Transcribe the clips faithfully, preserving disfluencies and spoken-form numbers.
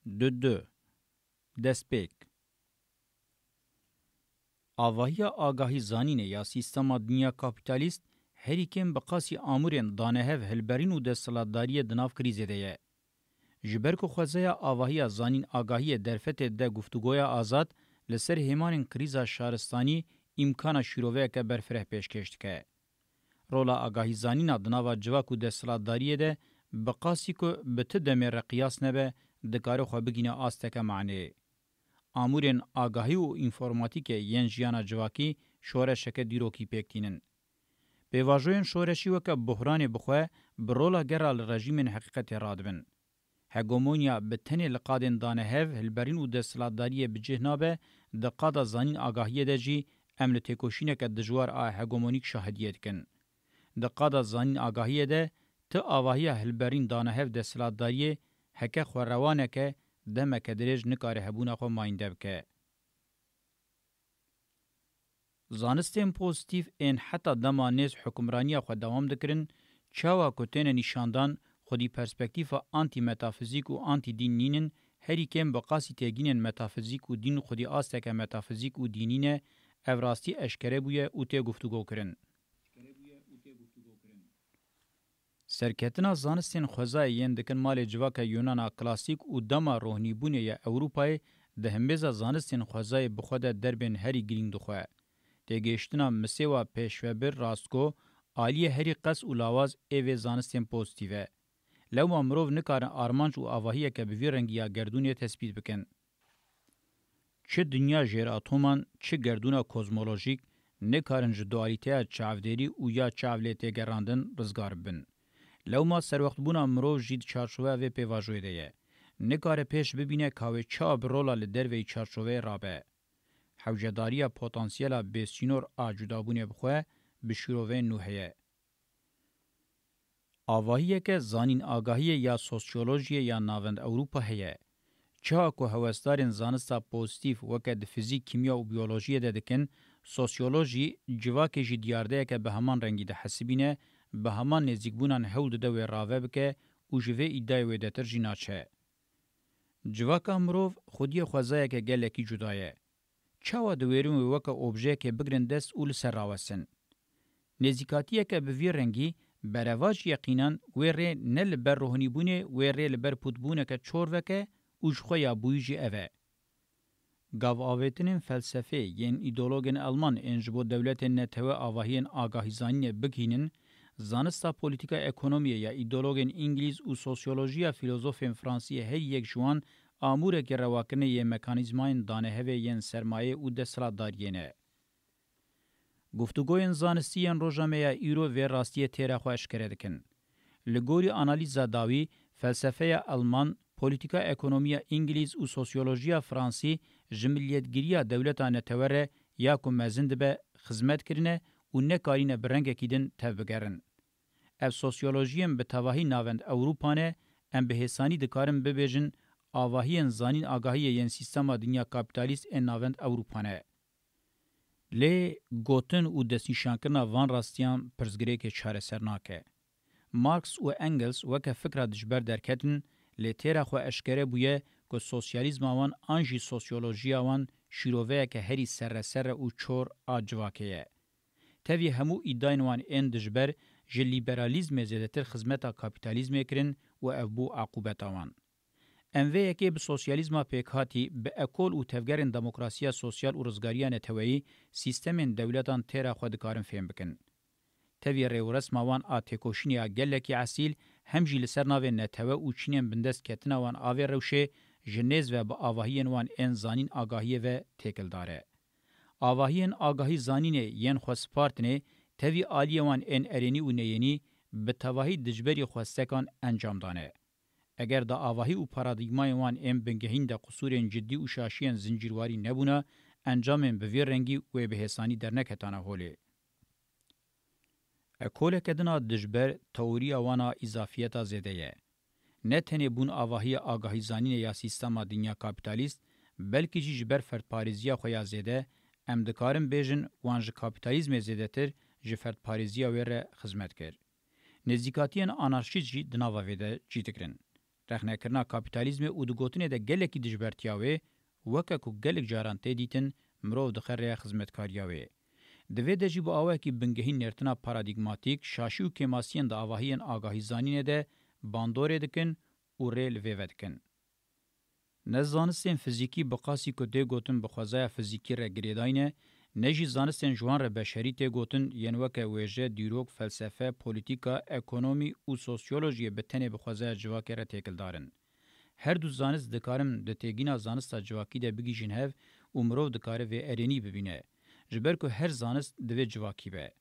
Du du. Destpêk. Avahiya agahî zanînê ya sîstema dinya kapîtalîst herî kêm bi qasî amûrên danehev hilberîn û desthilatdariyê di nav krîzê de ye. Ji ber ku xwezaya avahiya zanîn agahiyê derfetê de guftûgoya azad li ser hêmanên krîza şaristanî îmkana şîroveyeke berfireh pêşkêş dike. Rola agahîzanîna di nava civak û desthilatdariyê de bi qasî ku bi ti demê re qiyas nebe, dikare xwe bigîne asteke maneyê. Amûrên agahî û înformatîkê yên jiyana civakî şoreşeke dîrokî pêk tînin. Pêvajoyên şoreşî weke buhranê bi xwe bi rola gera li rejîmên heqîqetê radibin. Hegemonya bi tenê li qadên danehev, hilberîn û desthilatdariyê bi cih nabe, di qada zanîn agahiyê de jî em li têkoşîneke dijwar a hegemonîk şahidiyê dikin. Di qada zanîn agahiyê de ti avahiya hilberîn danehev desthilatdariyê heke xwe rewa neke, demeke dirêj nikare hebûna xwe mayînde bike. Zanistên pozîtîf ên heta dema nêz hukimraniya xwe dewam dikirin, çawa ku têne nîşandan, xwedî perspektîfa antîmetafizîk û antîdîn nînin, herî kêm bi qasî têgînên metafizîk û dîn xwedî asteke metafizîk û dînî ne, ev rastî eşkere bûye û tê guftûgokirin. Serketina zanistên xwezayê yên dikin malê civaka Yûnana klasîk û dema rohnîbûnê ya Ewropayê di himbêza zanistên xwezayê bi xwe de derbên herî girîng dixwe. Têgihiştina misêwa pêşvebir rastgo, aliyê herî qes û lawaz ê vê zanistên pozîtîf e. Lewma mirov nikarin armanc û avahiyeke bi vî rengî ya gerdûnê tespît bikin. Çi dinya jêratoman, çi gerdûna kozmolojîk nikarin ji dualîteya çavdêrî û ya çav lê têgerandin rizgar bibin. Lewma serwextbûna mirov jî di çarçoveya vê pêvajoyê de ye. Nikare pêş bibîne ka wê çawa bi rola li derveyî çarçoveyê rabe. Hewcedariya potansiyela bêsînor a cudabûnê bi xwe bi şîroveyên nû heye. Avahiyeke zanîn agahiyê ya sosyolojiyê ya Navend Ewropa heye. Çawa ku hewesdarên zanista pozîtîf weke di fizîk, kîmya û biyolojiyê de dikin, sosyolojî civakê jî diyardeyeke bi heman rengî dihesibîne, bi heman nêzîkbûnan hewl dide wê rave bike û ji vê îdayê wêdetir jî naçe. Civaka mirov xwediyê xwezayeke gelekî cuda ye. Çawa diwêrin wê weke objeyekê bigrin dest û li ser rawesin? Nêzîkatiyeke bi vî rengî berevac yeqînan wê rê ne li ber rohnîbûnê, wê rê li ber pûtbûneke çorveke û ji xwe ya bûyî jî ev e. Gavavêtinên felsefê yên îdeologên Elman ên ji bo dewletên netewe avahiyên agahîzanînê bigihînin, zanista polîtîka ekonomiyê ya îdeologên Îngilîz û sosyolojiya fîlozofên Fransiyê her yek ji wan amûrekî rewakirinê yê mekanîzmayên danehevê yên sermayê û desthilatdariyê ne. Guftûgoyên zanistî yên roja me ya îro vê rastiyê têra xwe eşkere dikin. Li gorî analîza dawî, felsefeya Elman, polîtîka ekonomiya Îngilîz û sosyolojiya Fransî ji miliyetgiriya dewleta netewe re ya ku mezin dibe, xizmet kirine û nekarîne bi rengekî din tevbigerin. Ev sosyolojiyên bi tevahî navend Ewropa ne, em bi hêsanî dikarin bibêjin avahiyên zanîn agahiyê yên sîstema dinya kapîtalîst ên navend Ewropa ne. Lê gotin û destnîşankirina van rastiyan pirsgirêkê çareser nake. Marx û Engels weke fikra dijber derketin, lê têra xwe eşkere bûye ku sosyalîzma wan an jî sosyolojiya wan şîroveyeke herî serreserre û çor a civakê ye. Tevî hemû îdayên wan ên dijber ji lîberalîzmê zêdetir xizmeta kapîtalîzmê kirin û ev bû aqûbeta wan. Em vê yekê bi sosyalîzma pêkhatî, bi ekol û tevgerên demokrasiya sosyal û rizgariya neteweyî, sîstemên dewletan têra xwe dikarin fêm bikin. Tevî rêwresma wan a têkoşînê ya gelekî esîl, hem jî li ser navê netewe û çînên bindestketina wan a vê rewşê, ji nêz ve bi avahiyên wan ên zanîn agahiyê ve têkildar e. Avahiyên agahî zanînê yên xwe spartinê, tevî aliyê wan ên erênî û neyênî, bi tevahî dijberî xwestekan encam dane. Eger da avahî û paradîgmayên wan ên bingehîn de qisûrên cidî û şaşiyên zincîrwarî nebûna, encamên bi vî rengî wê bi hêsanî derneketana holê. Ekoleke din a dijber, teoriya wan a îzafiyeta zêde ye. Ne tenê bûn avahiya agahîzanînê ya sîstema dinya kapîtalîst, belkî jî ji ber ferdparêziya xwe ya zêde, em dikarin bêjin wan ji kapîtalîzmê zêdetir ji ferdparêziya wê re xizmet kir. Nêzîkatiyên anarşîst jî di nava vê de cî digirin. Rexnekirina kapîtalîzmê û di gotinê de gelekî dijbertiya wê, weke ku gelek caran tê dîtin, mirov dixe rêya xizmetkariya wê. Di vê de jî bi awayekî bingehîn nêrtina paradîgmatîk, şaşî û kêmasiyên di avahiyên agahîzanînê de bandorê dikin û rê li vê ve dikin. Ne zanistên fizîkî bi qasî ku tê gotin bi xwezaya fizîkî re girêdayî ne, ne jî zanistên ji wan re beşerî tê gotin yên weke wêje, dîrok, felsefe, polîtîka, ekonomî û sosyolojiyê bi tenê bi xwezaya civakê re têkildar in. Her du zanist dikarin di têgîna zanista civakî de bigihîjin hev û mirov dikare vê erênî bibîne, ji ber ku her zanist divê civakî be.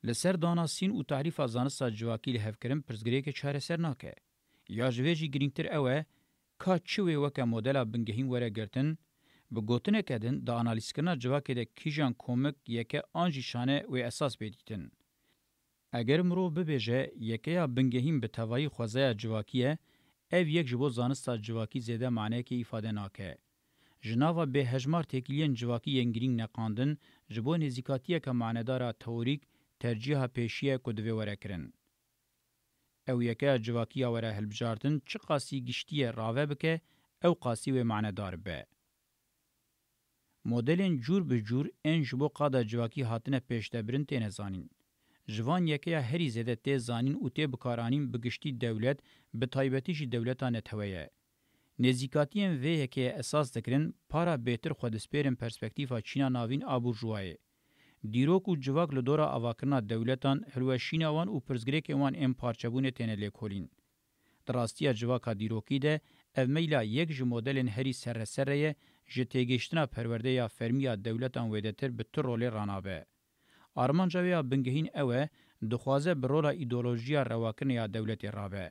Li ser danasîn û tarîfa zanista civakî li hev kirin pirsgirêkê çareser nake. Ya ji vê jî girîngtir ew e, ka çi wê weke modela bingehîn were girtin, bi gotineke din di analîzkirina civakê de kîjan komik, yeke an jî şane wê esas bê dîtin. Eger mirov bibêje yekeya bingehîn bi tevayî xwezaya civakî ye, ev yek ji bo zanista civakî zêde maneyekê îfade nake. Ji nava bêhejmar têkiliyên civakî yên girîng neqandin, ji bo nêzîkatiyeke manedar a teorîk tercîha pêşî ye ku divê were kirin. Ew yekeya civakî ya were hilbijartin çiqasî giştî ye rave bike, ew qasî wê manedar be. Modelên cûr bi cûr ên ji bo qada civakî hatine pêşdebirin têne zanîn. Ji van yekeya herî zêde tê zanîn û tê bikaranîn bi giştî dewlet, bi taybetî jî dewleta netewe ye. Nêzîkatiyên vê yekeyê esas dikirin para bêtir xwe dispêrin perspektîfa Çîna navîn a burjûwayê. Dîrok û civak li dora avakirina dewletan, hilweşîna wan û pirsgirêkên wan ên parçebûnê têne lêkolîn. Di rastiya civaka dîrokî de ev meyla yek ji modelên herî serreserre ye, ji têgihiştina perwerdeya fermî ya dewletan wêdetir bi tu rolê ranabe. Armanca wê ya bingehîn ew e, dixwaze bi rola îdeolojiya rewakirinê ya dewletê rabe.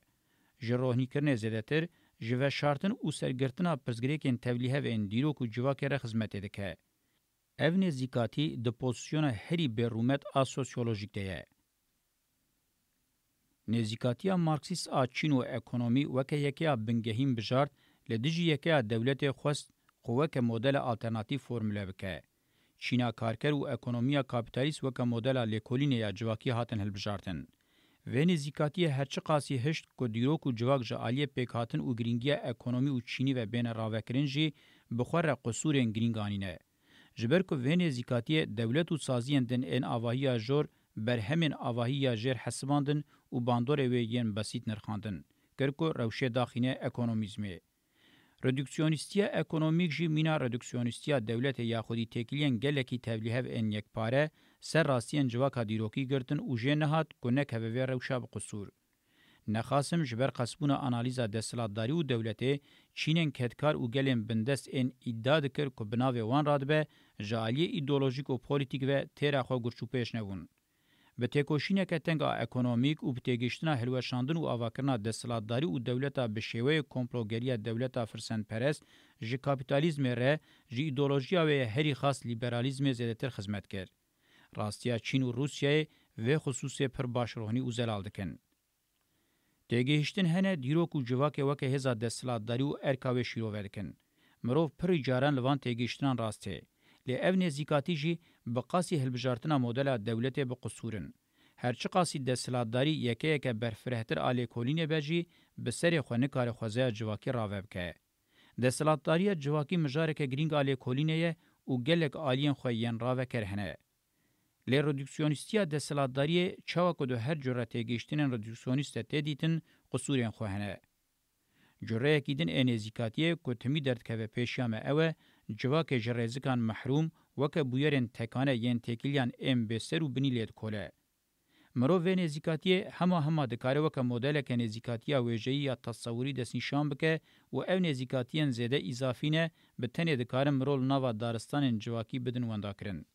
Ji rohnîkirinê zêdetir, ji veşartin û sergirtina pirsgirêkên tevlîhev ên dîrok û civakê re xizmetê dike. Ev nêzîkatî di pozîsyona herî bêrûmet a sosyolojîk de ye. Nêzîkatiya marksîst a çîn û ekonomî weke yekeya bingehîn bijart, li dijî yekeya dewletê xwest xwe weke modela alternatîf formule bike. Çîna karker û ekonomiya kapîtalîst weke modela lêkolînê ya civakî hatin hilbijartin. Vê nêzîkatiyê her çiqasî hişt ku dîrok û civak ji aliyê pêkhatin û girîngiya ekonomî û çînî ve bêne ravekirin jî, bi xwe re qusûrên girîng anîne. Ji ber ku vê nêzîkatiyê dewlet û saziyên din ên avahiya jor berhemên avahî ya jêr hesibandin û bandorê wê yên besît nirxandin, kir ku rewşê daxîne ekonomîzmê. Reduksyonistiya ekonomîk jî mîna reduksyonistiya dewletê ya xwedî têkiliyên gelekî tevlîhev ên yekpare ser rastiyên civaka dîrokî girtin û jê nehat ku nekeve vê rewşa bi qusûr. Nexasim ji ber qesbûna analîza desthilatdarî û dewletê, çînên kedkar û gelên bindest ên îdia dikir ku bi navê wan radibe, ji aliyê îdeolojîk û polîtîk ve têra xwe gurçûpêş nebûn. Bi têkoşîneke teng a ekonomîk û bi têgihiştina hilweşandin û avakirina desthilatdarî û dewleta bi şêweyê komplogeriya dewleta firsendperest ji kapîtalîzmê re ji îdeolojiya wê ye herî xas lîberalîzmê zêdetir xizmet kir. Rastiya Çîn û Rûsyayê vê xisûsê pir baş rohnî û zelal dikin. Têgihiştin hene dîrok û civakê weke hêza desthilatdarî û erka wê şîrove dikin. Mirov pirî caran li van têgihiştinan rast tê. Lê ev nêzîkatî jî bi qasî hilbijartina modela dewletê bi qisûr in. Her çiqasî desthilatdarî yekeyeke berfirehtir a lêkolînê be jî, bi serê xwe nikare xwezaya civakî rave bike. Desthilatdariya civakî mijareke girîng a lêkolînê ye û gelek aliyên xwe yên raveker hene. Lê reduksyonistiya desthilatdariyê çawa ku di her cure têgihiştinên reduksyonîst de tê dîtin, qisûrên xwe hene. Cureyekî din ê nêzîkatiyê ku timî derdikeve pêşiya me ew e, civakê ji rêzikan mehrûm, weke bûyerên tekane yên têkiliyan ên bêser û binî lê dikole. Mirov vê nêzîkatiyê hema hema dikare weke modeleke nêzîkatiya wêjeyî ya tesewurî destnîşan bike û ev nêzîkatiyên zêde îzafî ne, bi tenê dikarin mirov li nava daristanên civakî bidin wendakirin.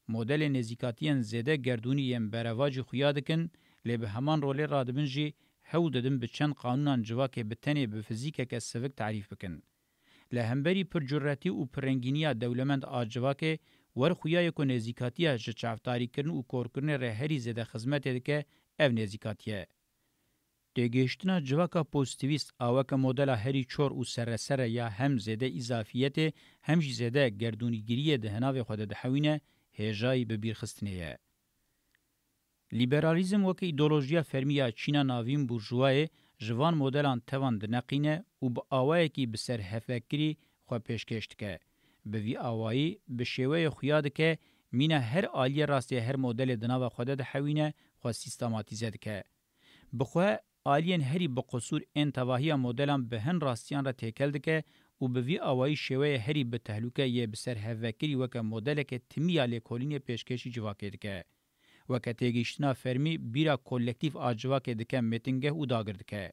Modelên nêzîkatiyên zêde gerdûnî yên berevacî xuya dikin, lê bi heman rolê radibin jî hewl didin bi çend qanûnan civakê bi tenê bi fizîkeke sivik tarîf bikin. Li hemberî pircûretî û pirrengîniya dewlemend a civakê, wer xuya ye ku nêzîkatiya ji çavdarîkirin û korkirinê re herî zêde xizmetê dike, ev nêzîkatî ye. Têgihiştina civaka pozîtîvîst a weke modela herî çor û serreser e ya hem zêde îzafiyetê, hem jî zêde gerdûnîgiriyê di hinavê xwe de dihewîne, hêjayî bibîrxistinê ye. Lîberalîzm weke îdeolojiya fermî ya Çîna navîn burjûwayê ji van modelan tevan dineqîne û bi awayekî bi ser hevvekirî xwe pêşkêş dike. Bi vî awayî, bi şêweyê xuya dike, mîna her aliyê rastê her modelê di nava xwe de dihewîne, xwe sîstematîze dike. Bi xwe, aliyên herî bi qusûr ên tevahiya modelan bi hin rastiyan re têkel dike û bi vî awayî şêweyê herî bi tehlûke yê bi ser hevvekirî weke modeleke timî ya lêkolînê pêşkêşî civakê dike. Weke têgihiştina fermî bîra kolektîf a civakê dike mêtingeh û dagir dike.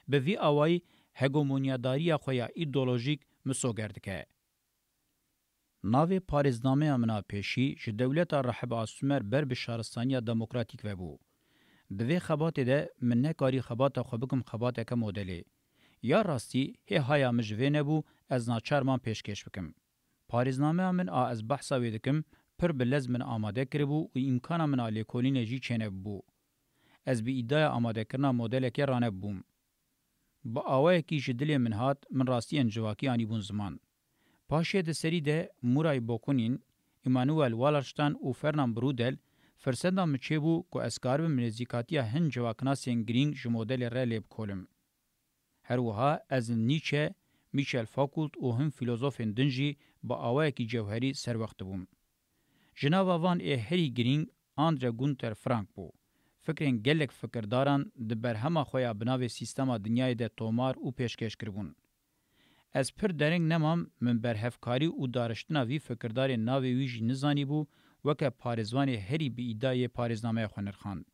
Bi vî awayî hegemonyadariya xwe ya îdeolojîk misoger dike. Navê parêznameya min a pêşî ji dewleta rehib a Sumer ber bi şaristaniya demokratîk ve bû. Di vê xebatê de min nekarî xebata xwe bikim xebateke modelê. Ya rastî hê haya min ji vê nebû, ez naçar mam pêşkêş bikim. Parêznameya min a ez behsa wê dikim, pir bi lez min amade kiribû û îmkana min a lêkolînê jî çênebû. Ez bi îdaya amadekirina modelekê ranebûm. Bi awayekî ji dilê min hat, min rastiyên civakî anîbûn ziman. Paşê di serî de Murray Bakunin, Immanuel Wallerstein û Fernand Braudel firseta min çêbû ku ez karibim nêzîkatiya hin civaknasên girîng ji modelê re lê bikolim. Her wiha ez li Nietzsche, Michel Foucault û hin filozofên din jî bi awayekî cewherî serwext dibûm. Ji nava van ê herî girîng Andre Gunther Frank bû. Fikrên gelek fikirdaran di berhema xwe ya bi navê Sîstema Dinyayê de tomar û pêşkêş kiribûn. Ez pir dereng nemam, min berhevkarî û dariştina vî fikirdarê navê wî jî nizanîbû, weke parêzvanê herî bi îdayê parêznameya xwe nirxand.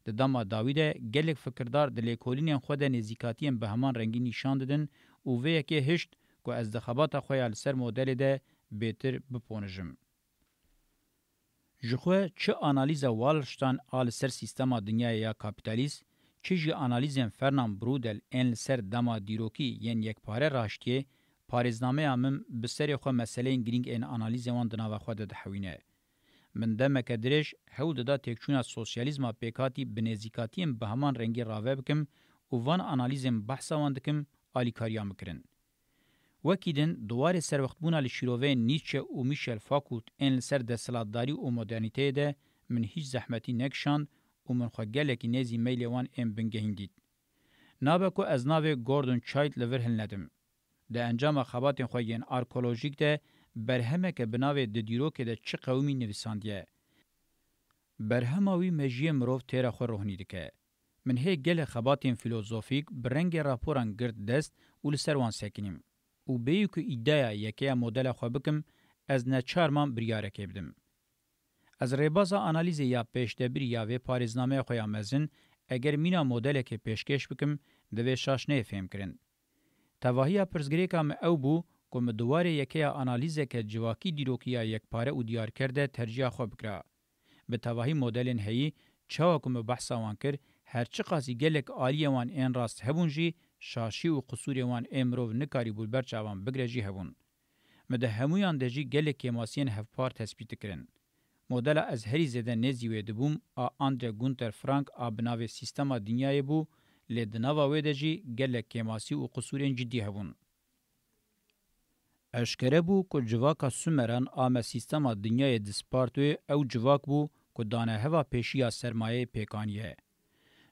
Di dema dawî de gelek fikirdar di lêkolînên xwe de nêzîkatiyên bi heman rengî nîşan didin û vê yekê hişt ku ez di xebata xwe ya li ser modelê de bêtir biponijim. Ji xwe çi analîza Wallerstein a li ser sîstema dinyayê ya kapîtalîst, çi jî analîzên Fernand Braudel ên li ser dema dîrokî yên yekpare raştiyê, parêznameya min bi serê xwe meseleyên girîng ên analîzê wan di nava xwe de dihewîne. Min demeke dirêj hewl dida têkçûna sosyalîzma pêkhatî bi nêzîkatiyên bi heman rengî rave bikim û van analîzên behsa wan dikim, alîkariya min kirin. Wekî din, di warê serwextbûna li şîroveyên Nietzsche û Michel Foucault ên li ser desthilatdarî û modernîteyê de min hîç zehmetî nekişand û min xwe gelekî nêzî meylê wan ên bingehîn dît. Nabe ku ez navê Gordon Childe li vir hilnedim. Di encama xebatên xwe yên arkeolojîk de berhemeke bi navê Di dîrokê de çi qewimî nivîsandiye. Berhema wî mejiyê mirov têra xwe rohnî dike. Min hê gelek xebatên filozofîk bi rengê raporan girt dest û li ser wan sekinîm. Û bêyî ku îdeya yekeya modela xwe bikim, ez neçar mam biryarekê bidim. Ez rêbaza analîzê ya pêşdebirî ya vê parêznameya xwe ya mezin, eger mîna modelekê pêşkêş bikim, divê şaş neyê fêhmkirin. Tevahiya pirsgirêka min ew bû ku min di warê yekeya analîzeke civakî dîrokî ya yekpare û diyarker de tercîha xwe bikira. Bi tevahî modelên heyî, çawa ku min behsa wan kir, her çiqasî gelek aliyê wan ên rast hebûn jî, şaşî û qisûrê wan ê mirov nikarîbû li ber çavan bigire jî hebûn. Min di hemûyan de jî gelek kêmasiyên hevpar tespît dikirin. Modela ez herî zêde nêzî wê dibûm a Andre Gunther Frank a bi navê Sîstema Dinyayê bû, lê di nava wê de jî gelek kêmasî û qisûrên cidî hebûn. Eşkere bû ku civaka Sumeran a me Sîstema Dinyayê dispart wê ew civak bû ku daneheva pêşî ya sermayeyê pêk aniye.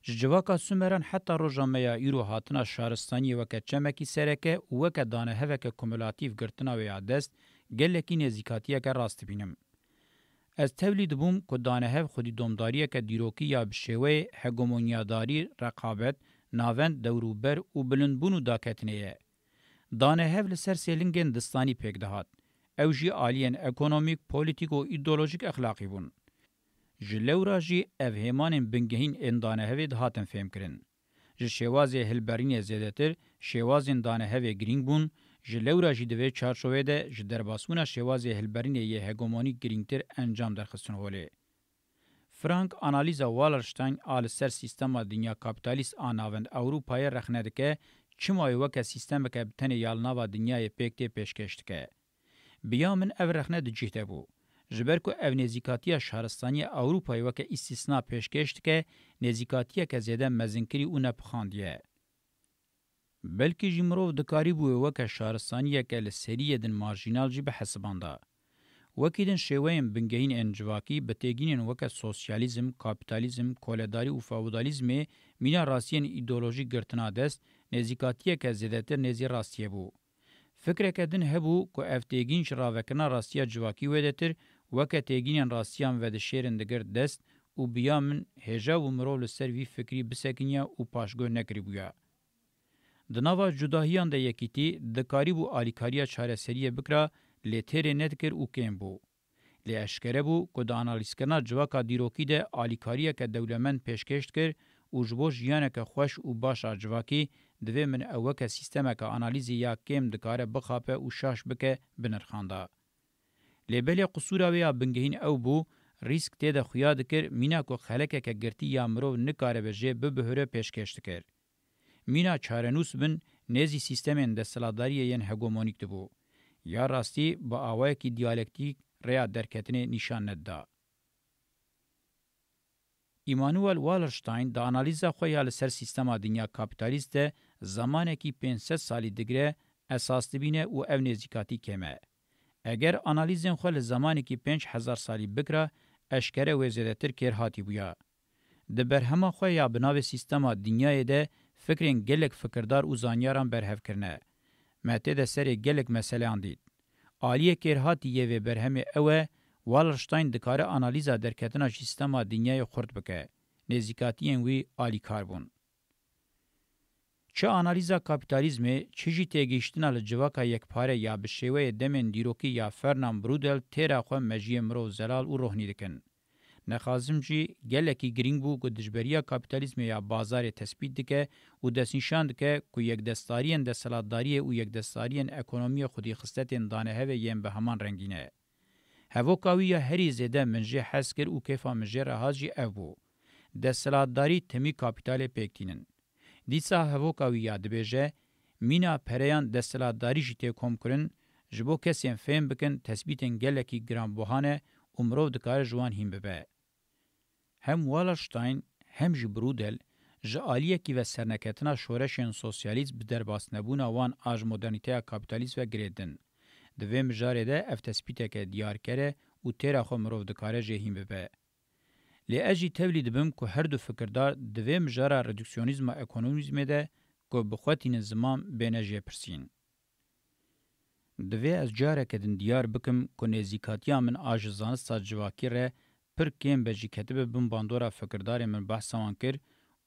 Ji civaka Sumeran heta roja me ya îro hatina şaristaniyê weke çemekî sereke û weke daneheveke kumulatîf girtina wê ya dest, gelekî nêzîkatiyeke rast dibînim. Ez tevlî dibûm ku danehev xwedî domdariyeke dîrokî ya bi şêweyê hegemonyadarî, reqabet, navend, dewrûber û bilindbûn û daketinê ye. Danehev li ser sê lingên distanî pêk dihat. Ew jî aliyên ekonomîk, polîtîk û îdeolojîk exlaqî bûn. Ji lewra jî ev hêmanên bingehîn ên danehevê dihatin fêhmkirin. Ji şêwazê hilberînê zêdetir, şêwazên danehevê girîng bûn, ji lewra jî di vê çarçoveyê de ji derbasbûna şêwazê hilberînê yê hegemonîk girîngtir encam derxistin holê. Frank analîza Wallerstein a li ser sîstema dinya kapîtalîst a navend Ewropayê rexne dike, çima wê weke sîstemeke bi tenê ya li nava dinyayê pêk tê pêşkêş dike. Bi ya min ev rexne di cih de bû. Ji ber ku ev nêzîkatiya şaristaniya Ewropayê weke îstîsna pêşkêş dike, nêzîkatiyeke zêde mezinkirî û nepixandiye. Belkî jî mirov dikarîbû wê weke şaristaniyeke li seriyê din marjînal jî bihesibanda. Wekî din şêweyên bingehîn ên civakî bi têgînên weke sosyalîzm, kapîtalîzm, koledarî û feodalîzmê mîna rastiyên îdeolojîk girtina dest, nêzîkatiyeke zêdetir nêzî rastiyê bû. Fikreke din hebû ku ev têgîn ji ravekirina rastiya civakî wêdetir weke têgînên rastiyan vedişêrin digirt dest û bi ya min hêja bû mirov li ser vî fikrî bisekiniya û paşguh nekirîbûya. Di nava cudahiyan de yekîtî dikarîbû alîkariya çareseriyê bikira, lê têrê nedikir û kêm bû. Lê eşkere bû ku di analîzkirina civaka dîrokî de alîkariyeke dewlemend pêşkêş dikir û ji bo jiyaneke xweş û baş a civakî divê min ew weke sîstemeke analîzê ya kêm dikare bixape û şaş bike, binirxanda. Lê belê qisûra wê ya bingehîn ew bû, rîsk tê de xuya dikir mîna ku xelekeke girtî ya mirov nikaribe jê bibihire pêşkêş dikir. Mîna çarenûs bin nêzî sîstemên desthilatdariyê yên hegemonîk dibû. Ya rastî bi awayekî diyalektîk rêya derketinê nîşan nedida. Immanuel Wallerstein di analîza xwe ya li ser sîstema dinya kapîtalîst de zemanekî pênc sed salî digire, esas dibîne û ev nêzîkatî kêm e. Eger analîzên xwe li zemanekî pênc hezar salî bikira, eşkere wê zêdetir kêrhatî bûya. Di berhema xwe ya bi navê Sîstema Dinyayê de fikrên gelek fikirdar û zanyaran berhev kirine. Me tê de serê gelek meseleyan dît. Aliyê kêrhatî yê vê berhemê ew e, Wallerstein dikare analîza derketina ji Sîstema Dinyayê xurt bike. Nêzîkatiyên wî alîkar bûn. Çi analîza kapîtalîzmê, çi jî têgihiştina li civaka yekpare ya bi şêweyê demên dîrokî ya Fernand Braudel têra xwe mejiyê mirov zelal û rohnî dikin. Nexazim jî gelekî girîng bû ku dijberiya kapîtalîzmê ya bazarê tespît dike û destnîşan dike ku yekdestdariyên desthilatdariyê û yekdestdariyên ekonomiyê xwedîxistetên danehevê yên bi heman rengî ne. Hevoka wî ya herî zêde min jê hez kir û kêfa min jê re hat jî ev bû. Desthilatdarî timî kapîtalê pêk tînin. Dîsa hevoka wî ya dibêje, mîna pereyan desthilatdarî jî tê komkirin, ji bo kesên fêm bikin, tespîtên gelekî giranbuha ne û mirov dikare ji wan hîn bibe. Hem Wallerstein, hem jî Braudel, ji aliyekî ve serneketina şoreşên sosyalîst bi derbasnebûna wan a ji modernîteya kapîtalîst ve girê din. Di vê mijarê de ev tespîteke diyarker e û têra xwe mirov dikare jê hîn bibe. Lê ez jî tevlî dibim ku her du fikirdar di vê mijara reduksyonîzma ekonomîzmê de ku bi xwe tînin ziman bêne jêpirsîn. Divê ez careke din diyar bikim ku nêzîkatiya min a ji zanista civakî re pir kêm be jî ketibe bin bandora fikirdarên min behsa wan kir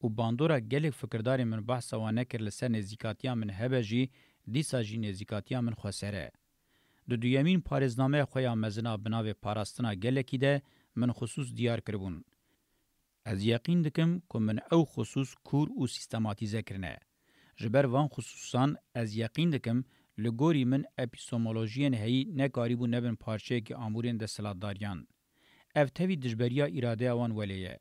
û bandora gelek fikirdarên min behsa wan nekir li ser nêzîkatiya min hebe jî, dîsa jî nêzîkatiya min xweser e. Di duyemîn parêznameya xwe ya mezin a bi navê Parastina Gelekî de min xisûs diyar kiribûn. Ez yeqîn dikim ku min ew xisûs kûr û sîstematîze kirine. Ji ber van xisûsan ez yeqîn dikim li gorî min epistemolojiyên heyî nekarîbû nebin parçeyekî amûrên desthilatdariyan. Ev tevî dijberiya îradeya wan welê ye.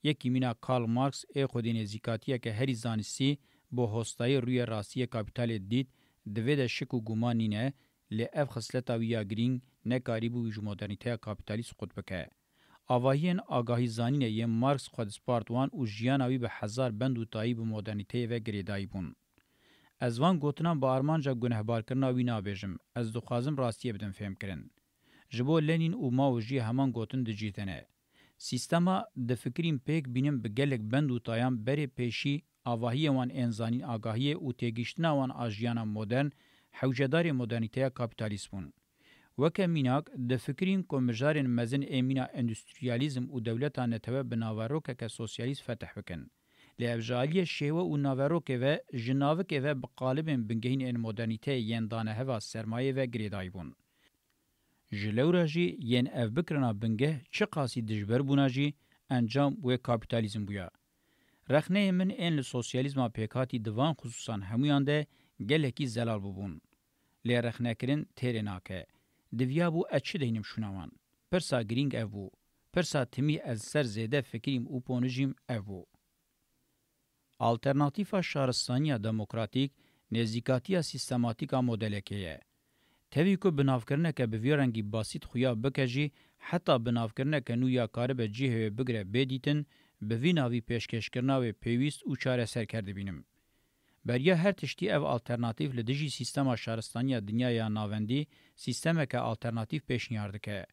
Yekî mîna Karl Marx ê xwedî nêzîkatiyeke herî zanistî bo hostayî rûyê rastî yê kapîtalê dît, di vê de şik û guman nîne, lê ev xisleta wî ya girîng nekarîbû wî ji modernîteya kapîtalîst qut bike. Avahiyên agahîzanînê yên Marx xwe dispart wan û jiyana wî bi hezar bend û tayî bi modernîteyê ve girêdayî bûn. Ez van gotinan bi armanca gunehbarkirina wî nabêjim, ez dixwazim rastiyê bidim fêmkirin. Ji bo Lenîn û Mao jî heman gotin di cih de ne. Sîstema difikirîm pêk bînim bi gelek bend û tayan berê pêşî avahiyê wan ên zanîn agahiyê û têgihiştina wan a jiyana modern, hewcedarê modernîteya kapîtalîst bûn. Weke mînak, difikirîm ku mijarên mezin ê mîna endustriyalîzm û dewleta netewe bi naverokeke sosyalîst fetih bikin. Lê ev ji aliyê şêwe û naverokê ve, ji navikê ve bi qalibên bingehîn ên modernîteyê yên daneheva sermayê ve girêdayî bûn. Ji lewra jî yên ev bikirina bingeh çiqasî dijber bûna jî encam wê kapîtalîzm bûya. Rexneyên min ên li sosyalîzma pêkhatî di van xisûsan hemûyan de gelekî zelal bûbûn. Lê rexnekirin têrê nake. Diviyabû ez çi deynim şûna wan? Pirsa girîng ev bû. Pirsa timî ez li ser zêde fikirîm û ponijîm ev bû. Alternatîfa şaristaniya demokratîk nêzîkatiya sîstematîk a modelekê ye. Tevî ku binavkirineke bi vî rengî basît xuya bike jî, heta binavkirineke nû ya karibe cihê wê bigire bê dîtin, bi vî navî pêşkêşkirina wê pêwîst û çareserker dibînim. Beriya her tiştî ev alternatîf li dijî sîstema şaristaniya dinyaya navendî sîstemeke alternatîf pêşniyar dike.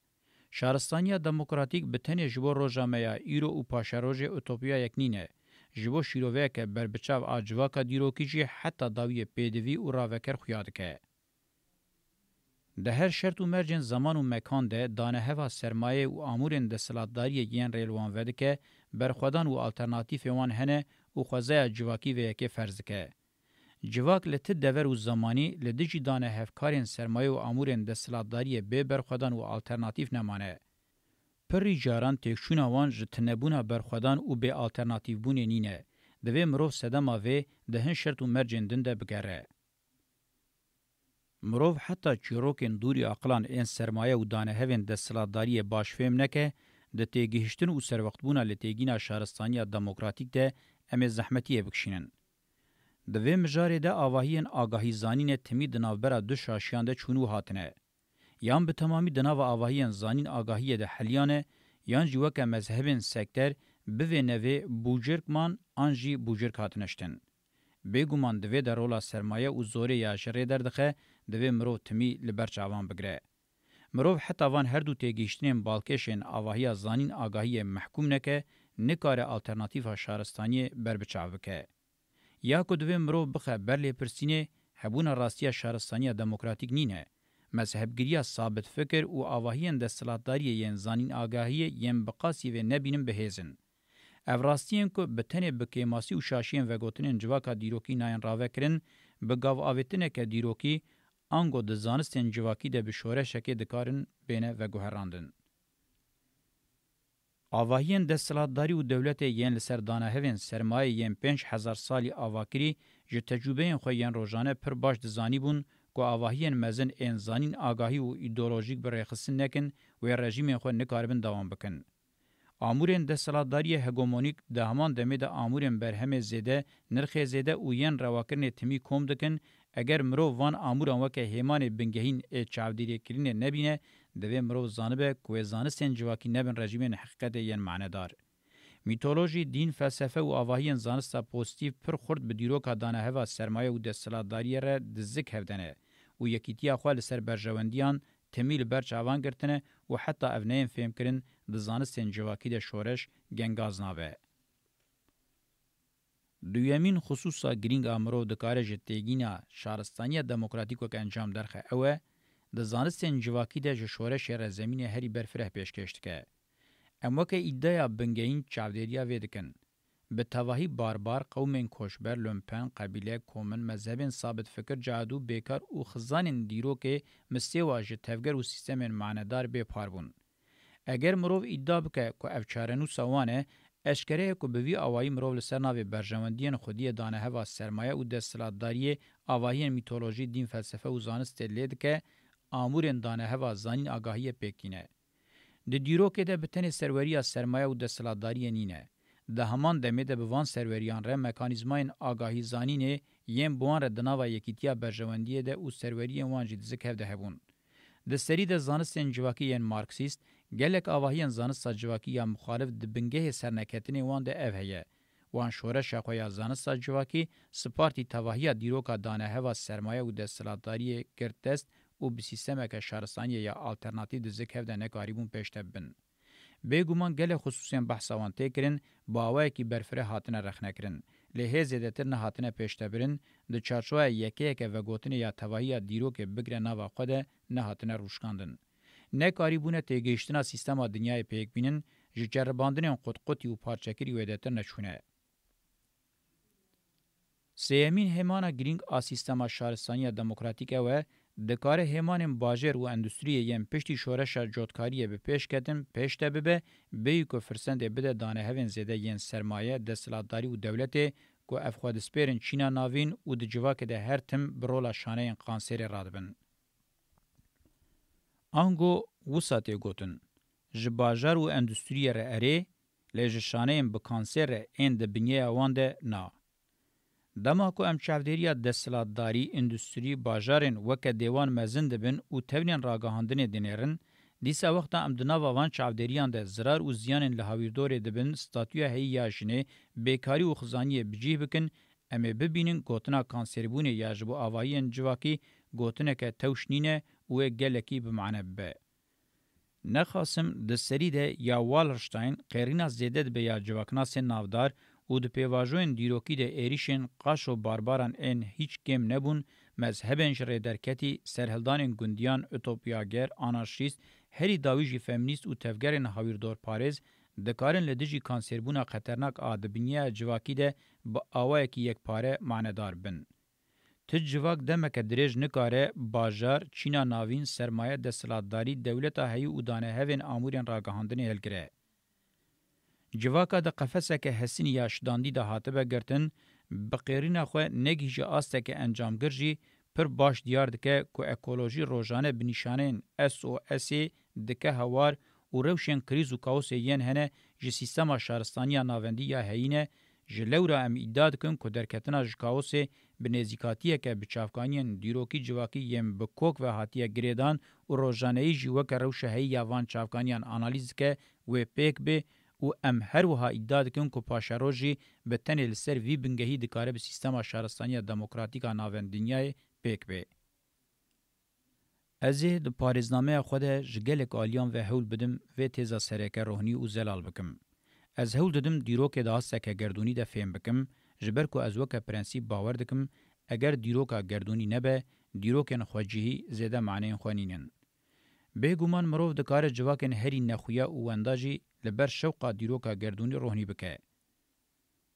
Şaristaniya demokratîk bi tenê ji bo roja me ya îro û paşerojê utopiyayek nîne. Ji bo şîroveyeke berbiçav a civaka dîrokî jî heta dawiyê pêdivî û raveker xuya dike. Di her şert û mercên zeman û mekan de daneheva sermayê û amûrên desthilatdariyê yên rê li wan vedike, berxwedan û alternatîfê wan hene û xwezaya civakî vê yekê ferz dike. Civak li ti dever û zemanî li dijî danehevkarên sermayê û amûrên desthilatdariyê bê berxwedan û alternatîf nemane. Pirî caran têkçûna wan ji tunebûna berxwedan û bê alternatîfbûnê nîne. Divê mirov sedema vê di hin şert û mercên din de bigere. Mirov heta çîrokên dûrî aqilan ên sermaye û danehevên desthilatdariyê baş fêm neke, di têgihiştin û serwextbûna li têgîna şaristaniya demokratîk de em ê zehmetiyê bikişînin. Di vê mijarê de avahiyên agahîzanînê timî di navbera du şaşiyan de çûn û hatine. Yan bi temamî di nava avahiyên zanîn agahiyê de heliyane, yan jî weke mezhebên sekter bivê nevê bûcirk man an jî bûcirk hatine ştin. Bêguman di vê de rola sermaye û zorê ya ji rê derdixe, divê mirov timî li ber çavan bigire. Mirov heta van her du têgihiştinên balkêş ên avahiya zanîn agahiyê mehkûm neke, nikare alternatîfa şaristaniyê ber bi çav bike. Ya ku divê mirov bixe ber lêpirsînê, hebûna rastiya şaristaniya demokratîk nîne. Mezhebgiriya sabitfikir û avahiyên desthilatdariyê yên zanîn agahiyê yên bi qasî vê nebînin bi hêz in. Ev rastiyên ku bi tenê bi kêmasî û şaşiyên vegotinên civaka dîrokî nayên ravekirin, bi gavavêtineke dîrokî, ango di zanistên civakî de bi şoreşekê dikarin bêne veguherandin. Avahiyên desthilatdarî û dewletê yên li ser danehevên sermayê yên pênc hezar salî avakirî ji tecrûbeyên xwe yên rojane pir baş dizanîbûn ku avahiyên mezin ên zanîn agahî û îdeolojîk bi rêxistin nekin, wê rejîmên xwe nikaribin dewam bikin. Amûrên desthilatdariyê hegemonîk di heman demê de amûrên berhemê zêde, nirxê zêde û yên rewakirinê timî kom dikin, eger mirov van amûran weke hêmanê bingehîn ê çavdêriyêkirinê nebîne, divê mirov zanibe ku wê zanistên civakî nebin rejîmên heqîqetê yên manedar. Mîtolojî, dîn, felsefe û avahiyên zanista pozîtîf pir xurt bi dîroka daneheva sermaye û desthilatdariyê re di zik hev de ne û yekîtiya xwe li ser berjewendiyan timî li ber çavan girtine û heta ev neyên fêmkirin di zanistên civakî de şoreş gengaz nabe. Duyemîn xisûsa girîng a mirov dikare ji têgîna şaristaniya demokratîk wek encam derxe ew e, di zanistên civakî de ji şoreşê re zemînê herî berfireh pêşkêş dike. Em weke îdaya bingehîn çavdêriya vê dikin. Bi tevahî barbar, qewmên koçber, lumpen, qebîle, komin, mezhebên sabitfikir, cihadû, bêkar û xizanên dîrokê mistêwa ji tevger û sîstemên manedar bê par bûn. Eger mirov îdia bike ku ev çarenûsa wan e, eşkere ye ku bi vî awayî mirov li ser navê berjewendiyên xwediyê daneheva sermaye û desthilatdariyê, avahiyên mîtolojî, dîn, felsefe û zanistê lê dike, amûrên daneheva zanîn agahiyê pêk tîne. Di dîrokê de bi tenê serweriya sermaye û desthilatdariyê nîne. Di heman demê de bi van serweriyan re mekanîzmayên agahîzanînê yên bi wan re di nava yekîtiya berjewendiyê de û serweriyên wan jî di zik hev de hebûn. Di serî de zanistên civakî yên marksîst, gelek avahiyên zanista civakî ya muxalif di bingehê serneketinên wan de ev heye. Wan şoreşa xwe ya zanista civakî spartî tevahiya dîroka daneheva sermaye û desthilatdariyê girt dest û bi sîstemeke şaristaniyê ya alternatîf di zik hev de nekarîbûn pêşde bibin. Bêguman gelek xisûsên behsa wan tê kirin, bi awayekî berfireh hatine rexnekirin. Lê hê zêdetir nehatine pêşdebirin, di çarçoveya yekeyeke vegotinê ya tevahiya dîrokê bigire nava xwe de nehatine rûşkandin. Nekarîbûne têgihiştina sîstema dinyayê pêk bînin, ji ceribandinên qutqutî û parçekirî wêdetir neçûne. Sêyemîn hêmana girîng a sîstema şaristaniya demokratîk ew e, dikare hêmanên bajêr û endustriyê yên piştî şoreşa cotkariyê bi pêş ketin, pêş de bibe, bêyî ku firsendê bide danehevên zêde yên sermaye, desthilatdarî û dewletê ku ev xwe dispêrin çîna navîn û di civakê de her tim bi rola şaneyên qanserê radibin. Ango wisa tê gotin, ji bajar û endustriyê re erê, lê ji şaneyên bi kanser re ên di binyeya wan de na. Dema ku em çavdêriya desthilatdarî, endustrî, bajarên weke dêwan mezin dibin û tevnên ragihandinê dinêrin, dîsa wexta em di nava van çavdêriyan de zirar û ziyanên li hawîrdorê dibin, statûya heyî ya jinê, bêkarî û xizaniyê bi cih bikin, Em ê bibînin gotina kanserbûnê ya ji bo avahiyên civakî gotineke tewş nîne û wê gelekî bi mane bibe. Nexasim di serî de ya Wallerstein qêrîna zêde dibe ya civaknasên navdar û di pêvajoyên dîrokî de êrîşên qaşo barbaran ên hîç kêm nebûn, mezhebên ji rê derketî, serhildanên gundiyan, utopyager, anarşîst, herî dawî jî femînîst û tevgerên hawîrdorparêz dikarin li dijî kanserbûna xeternak a di binyaya civakî de bi awayekî yekpare manedar bin. Tu civak demeke dirêj nikare bajar, Çîna navîn, sermaye, desthilatdarî, dewleta heyî û danehevên amûrên ragihandinê hilgire. Civaka di qefeseke hesinî ya şidandî de hatibe girtin, bi qêrîna xwe negihîje asteke encamgir jî pir baş diyar dike ku ekolojî rojane bi nîşaneyên S O S'ê dike hawar û rewşên krîz û kaosê yên hene ji sîstema şaristaniya navendî ya heyî ne, ji lewra em îdia dikin ku derketina ji kaosê bi nêzîkatiyeke bi çavkaniyên dîrokî civakî yên bi kok ve hatiye girêdan û rojaneyî jî weke rewşa heyî ya van çavkaniyan analîz dike, wê pêk bê û em her wiha îdia dikin ku paşeroj jî bi tenê li ser vî bingehî dikare bi sîstema şaristaniya demokratîk a navendînyayê pêk bê. Ez ê di parêznameya xwe de ji gelek aliyan ve hewl bidim vê têza sereke rohnî û zelal bikim. Ez hewl didim dîrokê di asteke gerdûnî de fêm bikim, ji ber ku ez weke prensîp bawer dikim, eger dîroka gerdûnî nebe, dîrokên xwecihî zêde maneyên xwe nînin. Bêguman mirov dikare civakên herî nexuya û wenda jî li ber şewqa dîroka gerdûnî rohnî bike.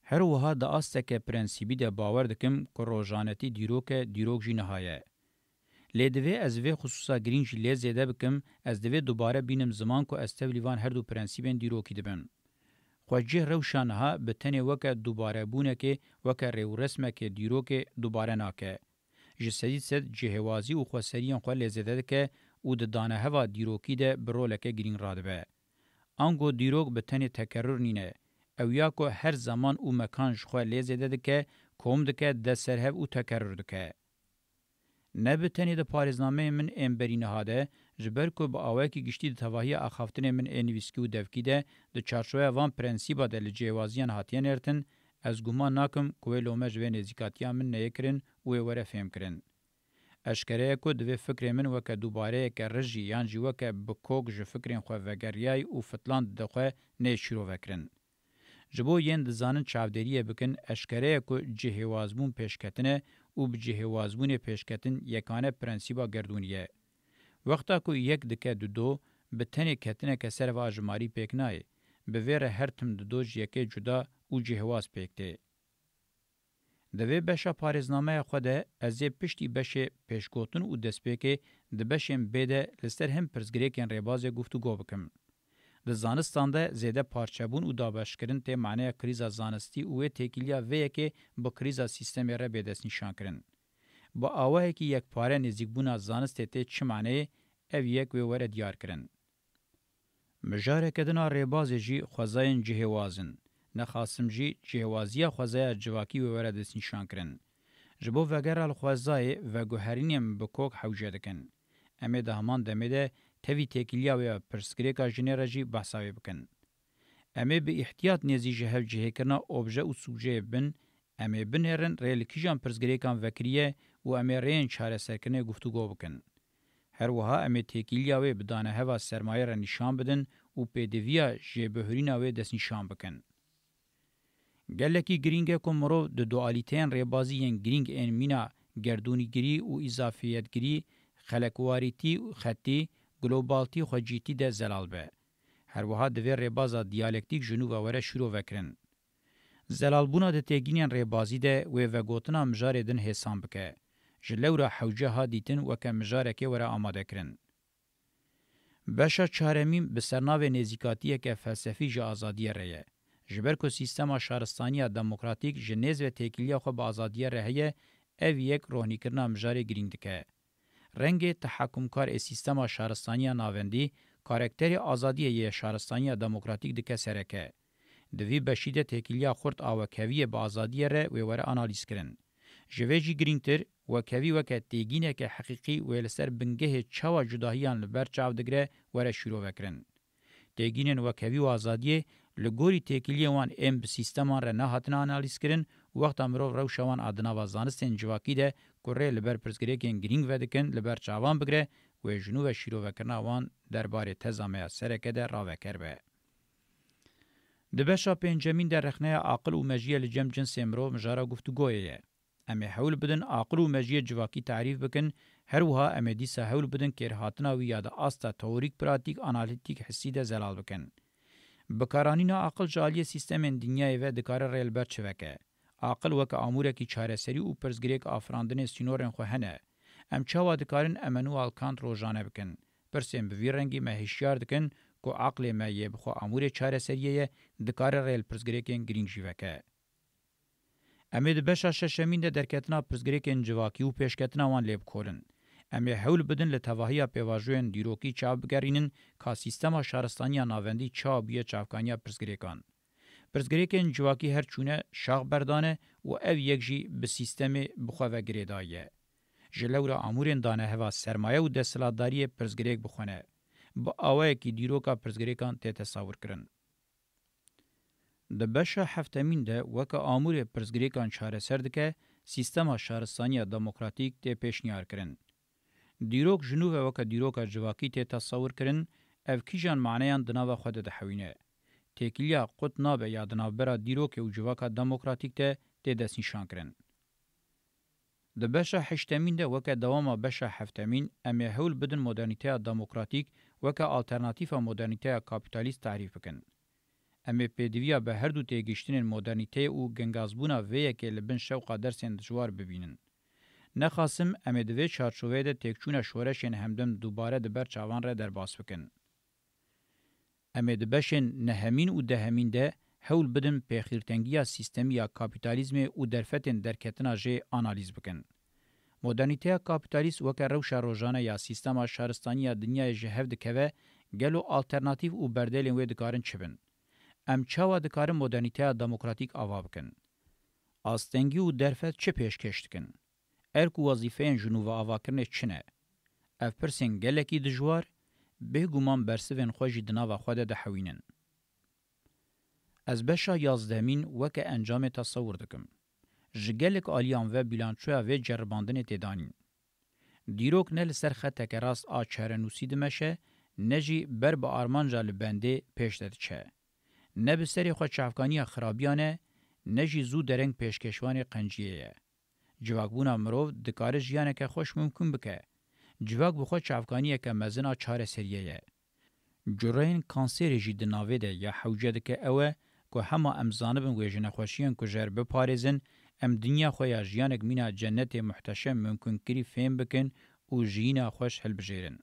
Her wiha di asteke prensîbî de bawer dikim ku rojanetî dîrok e, dîrok jî niha ye. Lê divê ez vê xisûsa girîng jî lê zêde bikim, ez divê dubare bînim ziman ku ez tevlî van her du prensîbên dîrokî dibim. Xwecih rewşa niha bi tenê weke dubarebûnekê, weke rêwresmekê dîrokê dubare nake. Ji sedî sed cihêwazî û xweseriyên xwe lê zêde dike û di daneheva dîrokî de bi roleke girîng radibe. Ango dîrok bi tenê tekerrur nîne. Ew ya ku her zeman û mekan ji xwe lê zêde dike, kom dike, de serhev û tekerrur dike. Ne bi tenê di parêznameyên min ên berî niha de, ji ber ku bi awayekî giştî di tevahiya axaftinên min ên nivîskî û devkî de, di çarçoveya van prensîba de li cihêwaziyan hatiye nêrtin, ez guman nakim ku wê lome ji vê nêzîkatiya min neyê kirin û wê were fêmkirin. Eşkere ye ku divê fikrê min weke dubareyeke rijî yan jî weke bi kok ji fikrên xwe vegeriyayî û fitland di xwe neyê şîrove kirin. Ji bo yên dizanin çavdêriyê bikin, eşkere ye ku cihêwazbûn pêşketin e û bi cihêwazbûnê pêşketin yekane prensîba gerdûnî ye. Wexta ku yek dike dido, bi tenê ketineke ser va jimarî pêk nayê. Bi vê re her tim dido ji yekê cuda û cihêwaz pêk tê. Di vê beşa parêznameya xwe de ez ê piştî beşê pêşgotin û destpêkê di beşên bê de li ser hin pirsgirêkên rêbazê guftûgo bikim. Di zanistan de zêde parçebûn û dabeşkirin tê maneya krîza zanistî û wê têkiliya vê yekê bi krîza sîstemê re bê destnîşankirin. Bi awayekî yekpare nêzîkbûna zanistê tê çi maneyê, ev yek wê were diyarkirin. Mijareke din a rêbazê jî xwezayên cihêwaz in. Nexasim jî cihêwaziya xwezaya civakî wê were destnîşankirin. Ji bo vegera li xwezayê veguherînên bi kok hewce dikin. Em ê di heman demê de tevî têkiliya wê ya pirsgirêka jinê re jî behsa wê bikin. Em ê bi îhtiyat nêzî ji hevcihêkirina obje û sûceyê bibin, em ê binêrin rê li kîjan pirsgirêkan vekiriye û em ê rêyên çareserkirinê guftûgo bikin. Her wiha em ê têkiliya wê bi daneheva sermayê re nîşan bidin û pêdiviya jêbihurîna wê destnîşan bikin. Gelekî girîng e ku mirov di dualîteyên rêbazî yên girîng ên mîna gerdûnîgirî û îzafiyetgirî, xelekwarîtî û xetî, globaltî xwecîtî de zelal be. Her wiha divê rêbaza diyalektîk ji nû ve were şîrovekirin. Zelalbûna di têgînên rêbazî de wê vegotina mijarê din hêsan bike. Ji lewra hewce ha dîtin weke mijarekê were amadekirin. Beşa çaremîn bi sernavê nêzîkatiyeke felsefî ji azadiyê re ye. Ji ber ku sîstema şaristaniya demokratîk ji nêz ve têkiliya xwe bi azadiyê re heye, ev yek rohnîkirina mijarê girîng dike. Rengê tehakumkar ê sîstema şaristaniya navendî karakterê azadiyê yê şaristaniya demokratîk dike sereke. Di vî beşî de têkiliya xurt a wekheviyê bi azadiyê re wê were analîzkirin. Ji vê jî girîngtir, wekhevî weke têgîneke heqîqî wê li ser bingehê çawa cudahiyan li ber çav digire were şîrovekirin. Têgînên wekhevî û azadiyê li gorî têkiliyên wan ên bi sîsteman re nehatine analîzkirin Wexta mirov rewşa wan a di nava zanistên civakî de ku rê li ber pirsgirêkên girîng vedikin li ber çavan bigire, wê ji nû ve şîrovekirina wan derbarê teza me ya sereke de raveker be. Di beşa pêncemîn de rexneya aqil û mejiyê li cem cinsê mirov mijara guftûgoyê ye. Em ê hewl bidin aqil û mejiyê civakî tarîf bikin, her wiha em ê dîsa hewl bidin kêrhatina wî ya di asta teorîk, pratîk, analîtîk, hissî de zelal bikin. Bikaranîna aqil ji aliyê sîstemên dinyayê ve dikare rê li ber çi veke? Aqil weke amûrekî çareserî û pirsgirêk afirandinê sînorên xwe hene. Em çawa dikarin Emmanuel Kant rojane bikin? Pirsên bi vî rengî me hişyar dikin ku aqlê me yê bi xwe amûrê çareseriyê ye, dikare rê li pirsgirêkên girîng jî veke. Em ê di beşa şeşemîn de derketina pirsgirêkên civakî û pêşketina wan lê bikolin. Em ê hewl bidin li tevahiya pêvajoyên dîrokî çav bigerînin ka sîstema şaristaniya navendî çawa bûye çavkaniya pirsgirêkan. Pirsgirêkên civakî her çûne şax berdane û ev yek jî bi sîstemê bi xwe ve girêdayî ye. Ji lewra amûrên daneheva sermaye û desthilatdariyê pirsgirêk bi xwe ne. Bi awayekî dîroka pirsgirêkan tê tesawirkirin. Di beşa heftemîn de weke amûrê pirsgirêkan çareser dike, sîstema şaristaniya demokratîk tê pêşniyarkirin. Dîrok ji nû ve weke dîroka civakî tê tesewirkirin, ev kîjan maneyan di nava xwe de dihewîne? Têkiliya qut nabe ya di navbera dîrokê û civaka demokratîk de tê destnîşankirin. Di beşa heştemîn de weke dewama beşa heftemîn em ê hewl bidin modernîteya demokratîk weke alternatîfa modernîteya kapîtalîst tarîf bikin. Em ê pêdiviya bi her du têgihiştinên modernîteyê û gengazbûna vê yekê li bin şewqa dersên dijwar bibînin. Nexasim em ê di vê çarçoveyê de têkçûna şoreşên hemdem dubare di ber çavan re derbas bikin. Em ê di beşên nehemîn û dehemîn de hewl bidin pêxîrtengiya sîstemî ya kapîtalîzmê û derfetên derketina jê analîz bikin. Modernîteya kapîtalîst weke rewşa rojane ya sîstema şaristaniya dinyayê ji hev dikeve, gelo alternatîf û berdelên wê dikarin çi bin? Em çawa dikarin modernîteya demokratîk ava bikin? Astengî û derfet çi pêşkêş dikin? Erk û wezîfeyên ji nû ve avakirinê çi ne? Ev pirsên gelekî dijwar, bêguman bersivên xwe jî di nava xwe de dihewînin. Ez beşa yazdehemîn weke encamê tesewir dikim. Ji gelek aliyan ve bîlançoya vê ceribandinê tê danîn. Dîrok ne li ser xeteke rast a çarenûsî dimeşe, ne jî ber bi armanca li bendê pêş de diçe. Ne bi serê xwe çavkaniya xirabiyan e, ne jî zû dereng pêşkêşvanê qenciyê ye. Civakbûna mirov dikare jiyaneke xweş mimkun bike. Civak bi xwe çavkaniyeke mezin a çareseriyê ye. Cureyên kanserê jî di navê de ya hewce dike ew e ku hema em zanibin wê ji nexweşiyên kujer biparêzin, em dinya xwe ya jiyanek mîna cennetê muhteşem mimkunkirî fêm bikin û jiyîna xweş hilbijêrin.